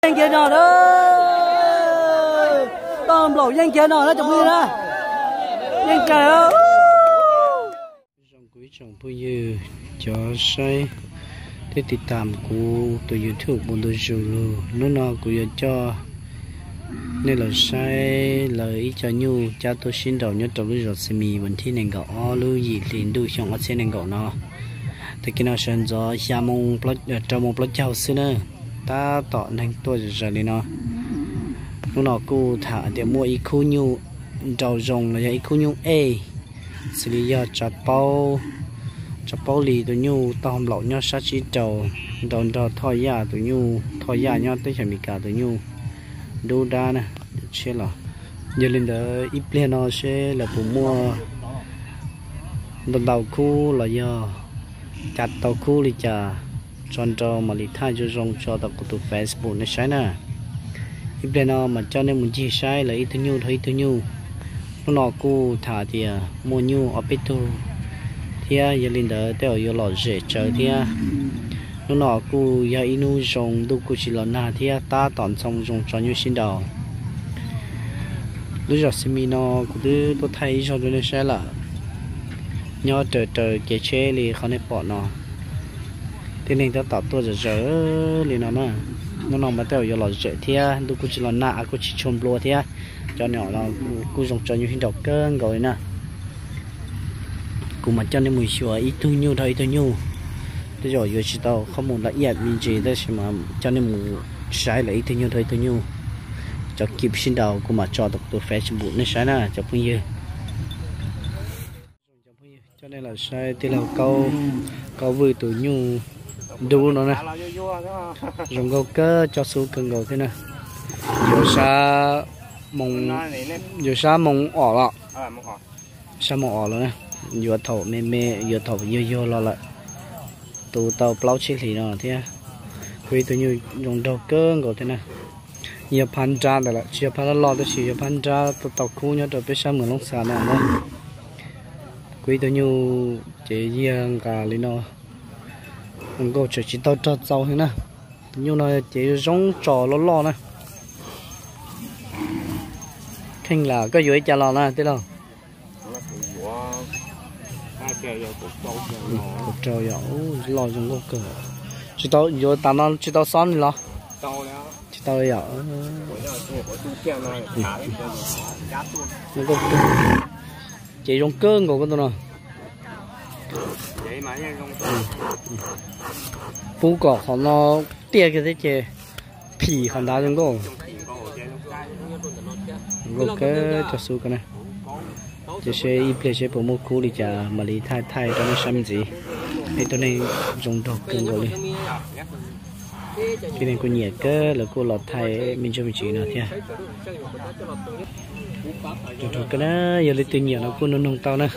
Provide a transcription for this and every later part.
Yeej kiag no na, toj nplaum yeej kiag no na cov phooj ywg na, yeej kiag. Zoo kuv ib tsoom phooj ywg cov saib thiab tiv tam kuv tus YouTube Pu Ntu Zus lug, hnub no kuv yuav coj nej los saib lawv ib co nyuj cab tuaj sib nraus nyob rau lub zos Xi Mis vas thib nees nkaum ob lub yim hli ntuj xyoo ob txhiab nees nkaum no. Tag kis no sawv ntxov xya moo, rau moo plaub caug xwb na, tab tom neeg tuaj zom zaws li no. Hnub no kuj tham tias muaj ib khub nyuj nraus zoo los yog ib khub nyuj ej, xws li yog tsav paub, tsav paub lis tus nyuj taub hau nplaum nyob sab tsib rau, nraus nrog Thoj Yaj tus nyuj, Thoj Yaj nyob teb chaws Amelikas tus nyuj dub dab na, tshiab los. Yog li ntawd ib pliag no seb lawv puas muaj ntau ntau khub los yog cas tau khub li cas tso nrau mam li thaij zoo zoo tso tom kuv tus Facebook nej saib na. Ib pliag no mas coj nej mus ncig saib lawv ib tug nyuj dhau ib tug nyuj. Hnub no kuj tham tias muaj nyuj ob peb tug thiab, yog li ntawd tej zaum yuav lom zem tsawv thiab. Hnub no kuj yog ib hnub zoo ntuj kuj tsis los nag thiab tab tom ntxhoo zoo tso nyuj sib nraus. Lub zos Xi Mis no kuv twb tuaj thaij ib zaug rau nej saib lawm, nyob raws raws kev tsheb li qhov nej pom no. Tib neeg tab tom tuaj zom zaws li no na. Hnub no mas tej zaum yuav lom zem thiab ntuj kuj tsis los nag kuj tsis tshua nplua thiab. Cov no kuj zoo tso nyuj sib nraus kawg nkaus li na. Kuv mam coj nej mus xyuas ib tug nyuj dhau ib tug nyuj. Tej zaum yuav tsis tau qhov muag laj iaj me ntsis tab sis mas coj nej mus saib lawv ib tug nyuj dhau ib tug nyuj. Cov kis sib nraus kuv mam tso tom tus Facebook nej saib na cov phooj ywg. Coj nej los saib tij laug Kaub Vwj tus nyuj dub no na. Zoo nkauj kawg, tso xub kawg nkaus thiab na. Yuav sab, yuav sab moos os los, sab moos os los na. Yuav thaum me me, yuav thaum yuag yuag los lawm, tu tau plaub tsib hlis no thiab. Kuj ib tug nyuj zoo nraug kawg nkaus thiab na. Yog phab nrab ntawd lawm, tsis yog phab loj loj tab sis yog phab nrab tau khub nyob rau peb sab Moos Loob Xas no na. Kuv ib tug nyuj ces yog nqa li no, zoo nkauj tseem tsis tau rog txaus heev na. Tus nyuj no ces zoo tso loj loj na. Kheej lam koj yuav ib cas los na tij laug? Kaum rau yom, loj zoo nkauj kawg. Tsis tau yuav tas no tsis tau xob li los? Tsis tau yom. Ces zoo kawg nkaus koj tus no. Pub kom qhov no tiaj kiag thiab ces phim qhov ntawd zoo nkauj. Zoo nkauj kawg cov xub ko na. Ces seb ib pliag seb puas muaj khub li cas mam li thaij thaij rau nej saib me ntxiv. Ib tug neeg zoo nraug kawg nkaus li. Tib neeg kuj nyiam kawg lawv kuj los thaij me ntsuj me ntsis no thiab. Zoo nraug kawg na, yog leej twg nyiam no kuj nug noog tau na.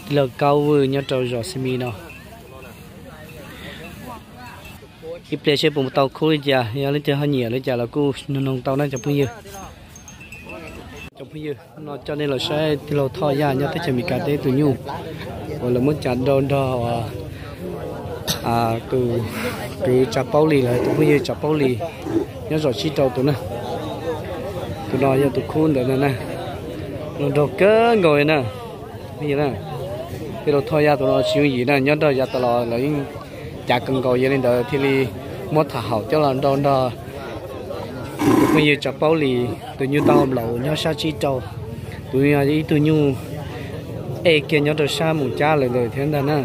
Tij laug Kaub Vwj nyob rau zos Xi Mis no. Ib pliag seb puas tau khub li cas, yog leej twg ho nyiam li cas los kuj nug noog tau na cov phooj ywg. Cov phooj ywg, no coj nej los saib tij laug Thoj Yaj nyob teb chaws Amelikas teb tus nyuj uas lawv muab cav nrau nrog tus kwv Tsav Paub Lis lawm, tus phooj ywg Tsav Paub Lis nyob zos Tsib Rau tus na. Tus no yog tus khub ntawd na. Zoo nraug kawg nkaus li na. Tij laug Thoj Yaj tus no tsis yooj yim na, nyob nrog yav tas los lawv yeej cav kawg nkaus, yog li ntawd thiaj li muab tham haum coj los nrau nrog tus phooj ywg Tsav Paub Lis tus nyuj tau nplaum nyob sab Tsib Rau. Tus no yog ib tug nyuj ej kiag nyob rau sab Moos Cab lawm ntawd thiab ntag na.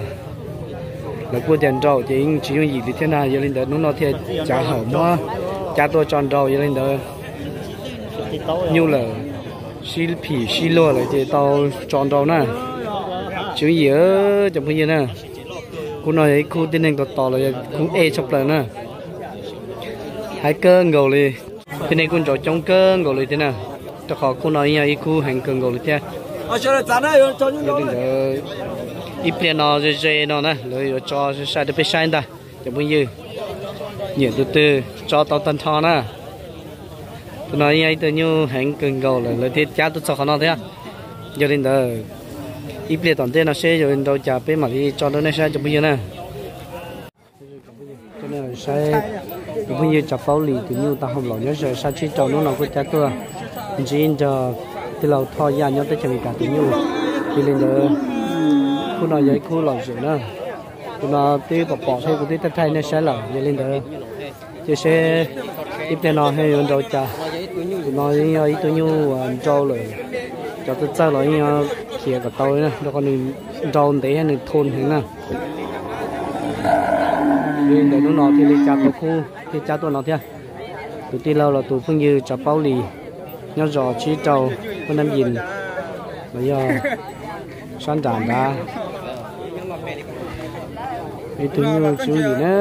Lawv kuj tias nrau ces yeej tsis yooj yim li thiab na, yog li ntawd hnub no thiaj cav haum muab cab tuaj tso nrau, yog li ntawd nyuj lawm sib phim sib luag lawm ces tau tso nrau na. Tsis yooj yim cov phooj ywg na. Khub no yog ib khub tib neeg tos tos los yog khub ej tshaj plaws na. Hais kawg nkaus li, tib neeg kuj nrau coob kawg nkaus li thiab na. Rau qhov khub no yog ib khub heev kawg nkaus li thiab. Yog li ntawd ib pliag no ze ze no na lawv yuav tso sai rau peb saib ntag cov phooj ywg. Nyiam tus twg tso tau tag nrho na. Tus no yog ib tug nyuj heev kawg nkaus lawm lawv thiaj cab tuaj txog qhov no thiab. Yog li ntawd ib pliag tom ntej no seb yuav nrau cas peb mam li tso rau nej saib cov phooj ywg na. Saib Tus phooj ywg Tsav Paub Lis tus nyuj tau hau los nyob ze sab tsib rau hnub no kuj cab tuaj ntsib nrog tij laug Thoj Yaj nyob teb chaws Amelikas tus nyuj. Yog li ntawd, khub no yog ib khub lom zem na. Tus no twb pom pom thiab kuv twb thaij thaij nej saib lawm, yog li ntawd cia seb ib pliag no ho yuav nrau cas. Tus no yeej yog ib tug nyuj uas nrau lawm, cov txawj txawj los yeej yuav khiav kom tau li na, rau qhov nws nrau ntev thiab nws thum heev na. Li ntawd hnub no thiaj li cab tau khub thiab cab tuaj no thiab. Tus tij laug los tus phooj ywg Tsav Paub Lis nyob zos tsib rau, Hoob Nab Yis, los yog sab nram nrad. Ib tug nyuj tswv yim na,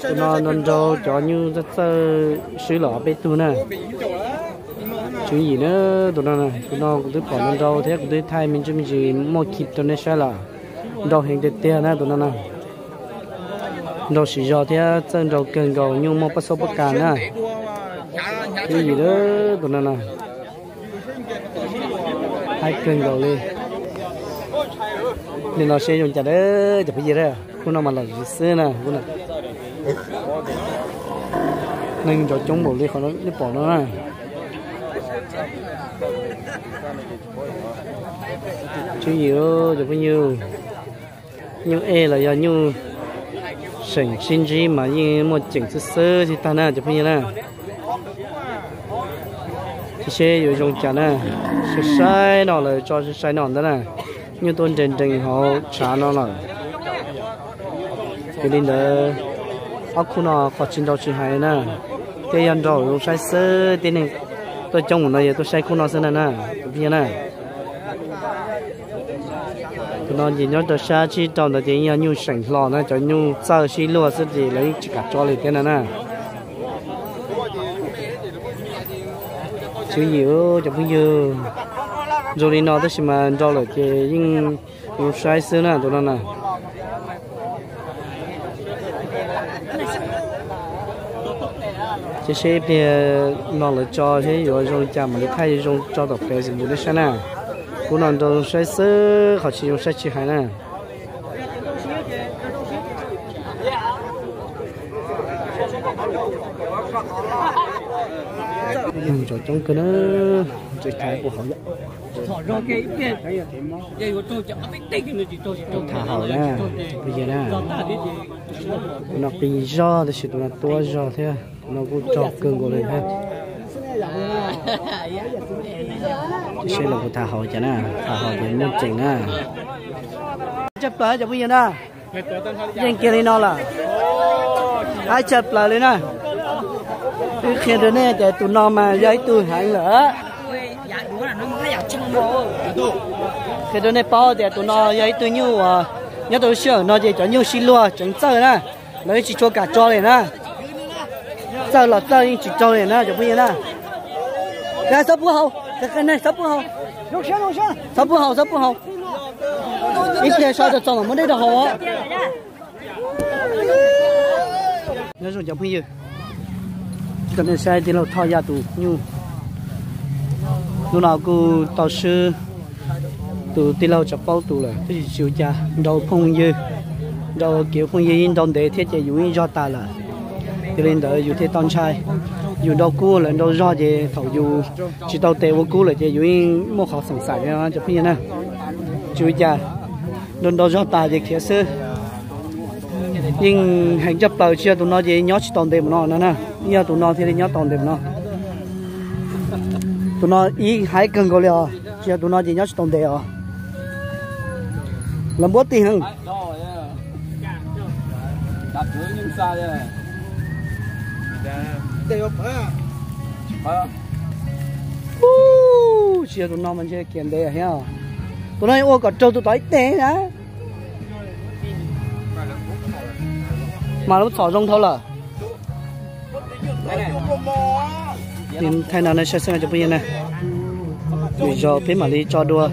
tus no nrau nrau cov nyuj txawj txawj swb los ob peb tug na. Tswv yim na, tus no, tus no kuv twb pom nrau nrau thiab kuv twb thaij me ntsis me ntsis muaj clip rau nej saib lawm. Nrau heev tiag tiag na tus no na. Nrau siv zog thiab txawj nrau kawg nkaus, nyuj muaj pab xaub pab kas na. Tswv yim na, tus no na. Haib kawg nkaus li. Li no seb zoo cas dab cov phooj ywg, khub no mas lom zem xwb na. Neeg nrau coob npaum li qhov nej pom no na. Tswv yim cov phooj ywg, nyuj ej los yog nyuj seem sib ntsib mas yeej muaj ceem xwb xwb tsis tag na cov phooj ywg na. Cia seb yuav zoo cas na. Saib saib no lawm tso, saib saib no ntawd na. Nyuj tuaj nrees nrees hauv tshav no lawm. Yog li ntawd, ob khub no qhov tsis nrau tsis hais na, thiab yog nrau zoo saib xwb, tib neeg tuaj coob mus no yog tuaj saib khub no xwb na na, tus phooj ywg na. Tus no ces nyob rau sab tsib rau ntawd ces yeej yog nyuj seem hlo na, cov nyuj txawj sib luag xwb ces lawv yeej tsis kam tso li thiab na na. Tswv yim cov phooj ywg, zoo li no tab sis mas nrau lawm ces yeej zoo saib xwb na tus no na. Cia seb ib pliag no lawv tso seb yuav zoo li cas mam li thaij zoo tso tom Facebook rau nej saib na. Khub no nrau zoo saib xwb, qhov tsis zoo saib tsis hais na. Neeg coob kawg na, tseem thaiv kuv hauv yom. Tham hauv na, phooj ywg na. Tus no qis zog tab sis tus no tuab zog thiab, tus no kuj rog kawg nkaus li thiab. Seb los kuv tham hauv cas na, tham hauv ces muaj ceem na. Tshaj plaws cov phooj ywg na, yeej kiag li no lawm. Haib tshaj plaws li na. Twb qhia rau nej tias tus no mas yog ib tug heev lawm. Qhia rau nej paub tias tus no yog ib tug nyuj uas nyob rau lub sij hawm no ces cov nyuj sib luag tseem txawj na, lawv yeej tsis tshua kam tso li na. Txawj los txawj yeej tsis raug li na cov phooj ywg na. Txhob pub haus, txhob pub haus, txhob pub haus, txhob pub haus. Ib pliag so rau txog mam muab dej rau haus. Nyob zoo cov phooj ywg, rau nej saib tij laug Thoj Yaj tus nyuj. Hnub no kuj tau swb tus tij laug Tsav Paub tus lawm tab sis tsis ua cas, nrau phooj ywg, nrau kev phooj ywg yeej nrau ntev thiab ces yus yeej zog tas lawm. Yog li ntawd yus thiaj tau ntshai. Yus nrau kub lawv nrau zog ces thaum yus tsis tau tes ua kub lawm ces yus yeej muaj qhov xeem xam cov phooj ywg na. Tsis ua cas, nrau nrau zog tas ces khiav xwb. Yeej heev tshaj plaws, tsis yog tus no ces nyob tsis tau ntev mus no na, yog tus no thiaj li nyob tau ntev mus no. Tus no ib haib kawg nkaus li os, tsis yog tus no ces nyob tsis tau ntev os. Lawv npuab tig heev. Tsis yog tus no mas ntshe khiav ntev thiab. Tus no ua kom raug tus tod ib teg na. Mas lub txhom zoo dhau lawm. Thaij no nej saib xwb cov phooj ywg na. Lwm zaus peb mam li tso dua.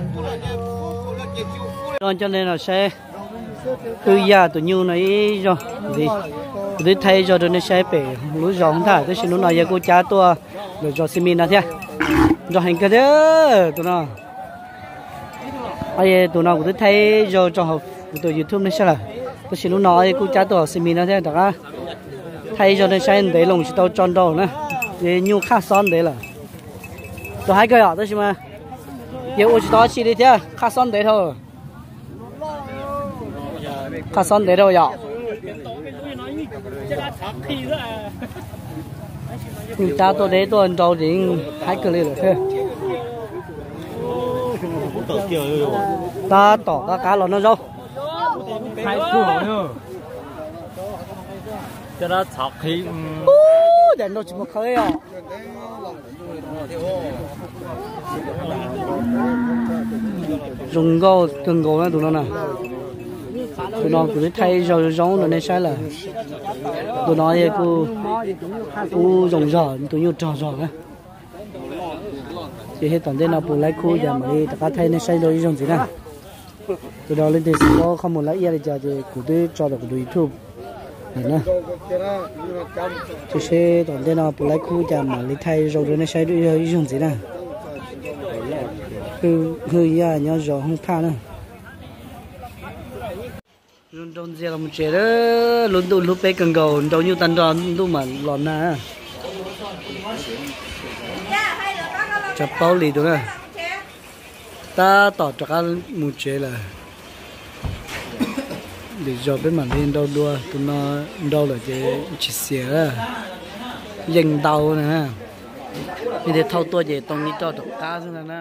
Coj nej los saib Twb Yaj tus nyuj no ib zaug ntxiv. Kuv twb thaij ib zaug rau nej saib pem lub zos hoob thaj, tab sis hnub no yawg kuj cab tuaj lawm zos Xi Mis no thiab. Nrog heev kawg thiab tus no. Tus no kuv twb thaij ib zaug rau hauv kuv tus YouTube nej saib lawm, tab sis hnub no kuj cab tuaj hauv Xi Mis no thiab rov qab. Thaij ib zaug nej saib, ntev loo tsis tau tso nrau na, ces nyuj qhaj xob ntev lawm. Tus haib kawg yom, tab sis mas yog ua tsis tau dab tsi li thiab, qhaj xob ntev dhau. Qhaj xob ntev dhau yom. Nyuj cab tuaj deb tuaj nrau ces yeej haib kawg li lawm thiab. Tab tom qab qab los noj zaub. Ub, cas nrau tsis mus khawb os. Zoo nkauj kawg nkaus na tus no na. Tus no kuv twb thaij zaug zoo rau nej saib lawm. Tus no yog kuj zoo zog, tus nyuj rog zog na. Ces thiab tom ntej no puas laib khub cas mam li rov qab thaij nej saib rau ib zaug ntxiv na. Tus no leej twg xav paub qhov muag lawv iab li cas ces kuv twb tso rau kuv tus YouTube lawm na. Ces seb tom ntej no puas laib khub cas mam li thaij zoo rau nej saib ib zaug ntxiv na. Hwj Yaj nyob zos Hoob Phaj na. Zoo nrau ntxiag los mus tsev, lub ntuj hlub peb kawg nkaus, nrau nyuj tag nrho ntuj mam los nag. Tsa paub li tus na, tab tom rov qab mus tsev lawm. Lwm zaus peb mam li nrau dua, tus no nrau lawm ces tsis xiam, yeej ntau na. Vim tias thauj tuaj ces tau nqi roj rov qab xwb ntag na.